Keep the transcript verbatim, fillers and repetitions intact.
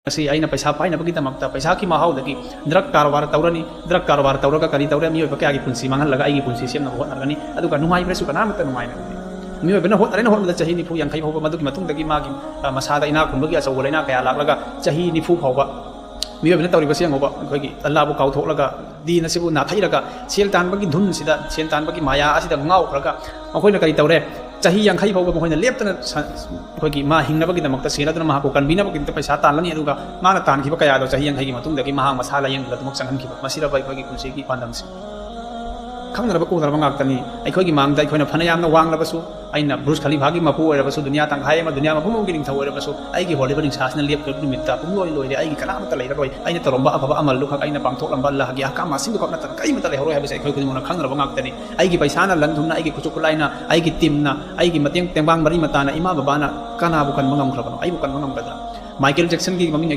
ꯉꯁꯤ ꯑꯩꯅ ꯄꯩꯁꯥ ꯄꯥꯏꯅꯕꯒꯤꯗꯃꯛꯇ ꯄꯩꯁꯥꯒꯤ ꯃꯍꯥꯎꯗꯒꯤ ꯗ꯭ꯔꯒ ꯀꯔꯕꯥꯔ ꯇꯧꯔꯅꯤ, ꯗ꯭ꯔꯒ ꯀꯔꯕꯥꯔ ꯇꯧꯔꯒ ꯀꯔꯤ ꯇꯧꯔꯦ? ꯃꯤꯑꯣꯏꯕ ꯀꯌꯥꯒꯤ ꯄꯨꯟꯁꯤ ꯃꯥꯡꯍꯜꯂꯒ ꯑꯩꯒꯤ ꯄꯨꯟꯁꯤ ꯁꯦꯝꯅꯕ ꯍꯣꯠꯅꯔꯒꯅꯤ꯫ ꯑꯗꯨꯒ ꯅꯨꯡꯉꯥꯏꯕ꯭ꯔꯁꯨ? ꯀꯅꯥꯃꯠꯇ ꯅꯨꯡꯉꯥꯏꯅ ꯎꯗꯦ꯫ ꯃꯤꯑꯣꯏꯕꯅ ꯍꯣꯠꯅꯔꯦꯅ ꯍꯣꯠꯅꯕꯗ ꯆꯍꯤ ꯅꯤꯐꯨ ꯌꯥꯡꯈꯩ ꯐꯥꯎꯕ, ꯃꯗꯨꯒꯤ ꯃꯇꯨꯡꯗꯒꯤ ꯃꯥꯒꯤ, ꯑ, ꯃꯁꯥꯗ ꯏꯅꯥꯛ ꯈꯨꯟꯕꯒꯤ ꯑꯆꯧꯕ ꯂꯥꯏꯅꯥ ꯀꯌꯥ ꯂꯥꯛꯂꯒ ꯆꯍꯤ ꯅꯤꯐꯨ ꯐꯥꯎꯕ ꯃꯤꯑꯣꯏꯕꯅ ꯇꯧꯔꯤꯕꯁꯤ ꯌꯦꯡꯉꯨꯕ, ꯑꯩꯈꯣꯏꯒꯤ ꯑꯜꯂꯥꯕꯨ ꯀꯥꯎꯊꯣꯛꯂꯒ, ꯗꯤꯟ ꯑꯁꯤꯕꯨ ꯅꯥꯊꯩꯔꯒ, ꯁꯦꯜ ꯇꯥꯟꯕꯒꯤ ꯙꯨꯟꯁꯤꯗ, ꯁꯦꯜ ꯇꯥꯟꯕꯒꯤ ꯃꯥꯌꯥ ꯑꯁꯤꯗ ꯉꯥꯎꯈ꯭ꯔꯒ, ꯃꯈꯣꯏꯅ ꯀꯔꯤ ꯇꯧꯔꯦ? ꯆꯍꯤ ꯌꯥꯡꯈꯩ ꯐꯥꯎꯕ ꯃꯈꯣꯏꯅ ꯂꯦꯞꯇꯅ ꯁ-, ꯑꯩꯈꯣꯏꯒꯤ ꯃꯥ ꯍꯤꯡꯅꯕꯒꯤꯗꯃꯛꯇ, ꯁꯦꯜ ꯑꯗꯨꯅ ꯃꯍꯥꯛꯄꯨ ꯀꯟꯕꯤꯅꯕꯒꯤꯗꯃꯛꯇ ꯄꯩꯁꯥ ꯇꯥꯜꯂꯅꯤ, ꯑꯗꯨꯒ ꯃꯥꯅ ꯇꯥꯟꯈꯤꯕ ꯀꯌꯥꯗꯣ ꯆꯍꯤ ꯌꯥꯡꯈꯩꯒꯤ ꯃꯇꯨꯡꯗꯒꯤ ꯃꯍꯥꯛ ꯃꯁꯥ ꯂꯥꯌꯦꯡꯕꯗ ꯑꯗꯨꯃꯛ ꯆꯪꯍꯟꯈꯤꯕ꯫ ꯃꯁꯤꯔꯕ ꯑꯩꯈꯣꯏꯒꯤ ꯄꯨꯟꯁꯤꯒꯤ ꯄꯥꯟꯗꯝꯁꯤ? ꯈꯪꯅꯔꯕ ꯎꯅꯔꯕ ꯉꯥꯛꯇꯅꯤ꯫ ꯑꯩꯈꯣꯏꯒꯤ ꯃꯥꯡꯗ ꯑꯩꯈꯣꯏꯅ ꯐꯅ ꯌꯥꯝꯅ ꯋꯥꯡꯂꯕꯁꯨ, ꯑꯩꯅ ꯕꯨꯔꯖ ꯈꯂꯤꯐꯥꯒꯤ ꯃꯄꯨ ꯑꯣꯏꯔꯕꯁꯨ, ꯗꯨꯅꯤꯌꯥ ꯇꯪꯈꯥꯏ ꯑꯃ, ꯗꯨꯅꯤꯌꯥ ꯃꯄꯨꯝ ꯑꯃꯒꯤ ꯅꯤꯡꯊꯧ ꯑꯣꯏꯔꯕꯁꯨ, ꯑꯩꯒꯤ ꯍꯣꯜꯂꯤꯕ ꯅꯤꯡꯁꯥꯁꯤꯅ ꯂꯦꯞꯈ꯭ꯔꯕ ꯅꯨꯃꯤꯠꯇ ꯄꯨꯡꯂꯣꯏ ꯂꯣꯏꯔꯦ, ꯑꯩꯒꯤ ꯀꯅꯥꯃꯠꯇ ꯂꯩꯔꯔꯣꯏ꯫ ꯑꯩꯅ ꯇꯧꯔꯝꯕ ꯑꯐꯕ ꯑꯃꯜꯗꯨꯈꯛ, ꯑꯩꯅ ꯄꯥꯡꯊꯣꯛꯂꯝꯕ ꯑꯜꯂꯥꯍꯒꯤ ꯑꯍꯀꯥꯝ ꯑꯁꯤꯡꯗꯨꯈꯛ ꯅꯠꯇꯅ ꯀꯔꯤꯃꯠꯇ ꯂꯩꯍꯧꯔꯣꯏ ꯍꯥꯏꯕꯁꯤ ꯑꯩꯈꯣꯏ ꯈꯨꯗꯤꯡꯃꯛꯅ ꯈꯪꯅꯔꯕ ꯉꯥꯛꯇꯅꯤ꯫ ꯑꯩꯒꯤ ꯄꯩꯁꯥꯅ, ꯂꯟ ꯊꯨꯝꯅ, ꯑꯩꯒꯤ ꯈꯨꯠꯁꯨ ꯈꯨꯠꯂꯥꯏꯅ, ꯑꯩꯒꯤ ꯇꯦꯡꯕꯥꯡ ꯃꯔꯤ ꯃꯇꯥꯅ, ꯏꯃꯥ ꯕꯕꯥꯅ ꯀꯅꯥꯕꯨ ꯀꯟꯕ ꯉꯝꯈ꯭ꯔꯕꯅꯣ? ꯑꯩꯕꯨ ꯀꯟꯕ ꯉꯝꯒꯗ꯭ꯔꯥ? ꯃꯥꯏꯀꯦꯜ ꯖꯦꯛꯁꯟꯒꯤ ꯃꯃꯤꯡ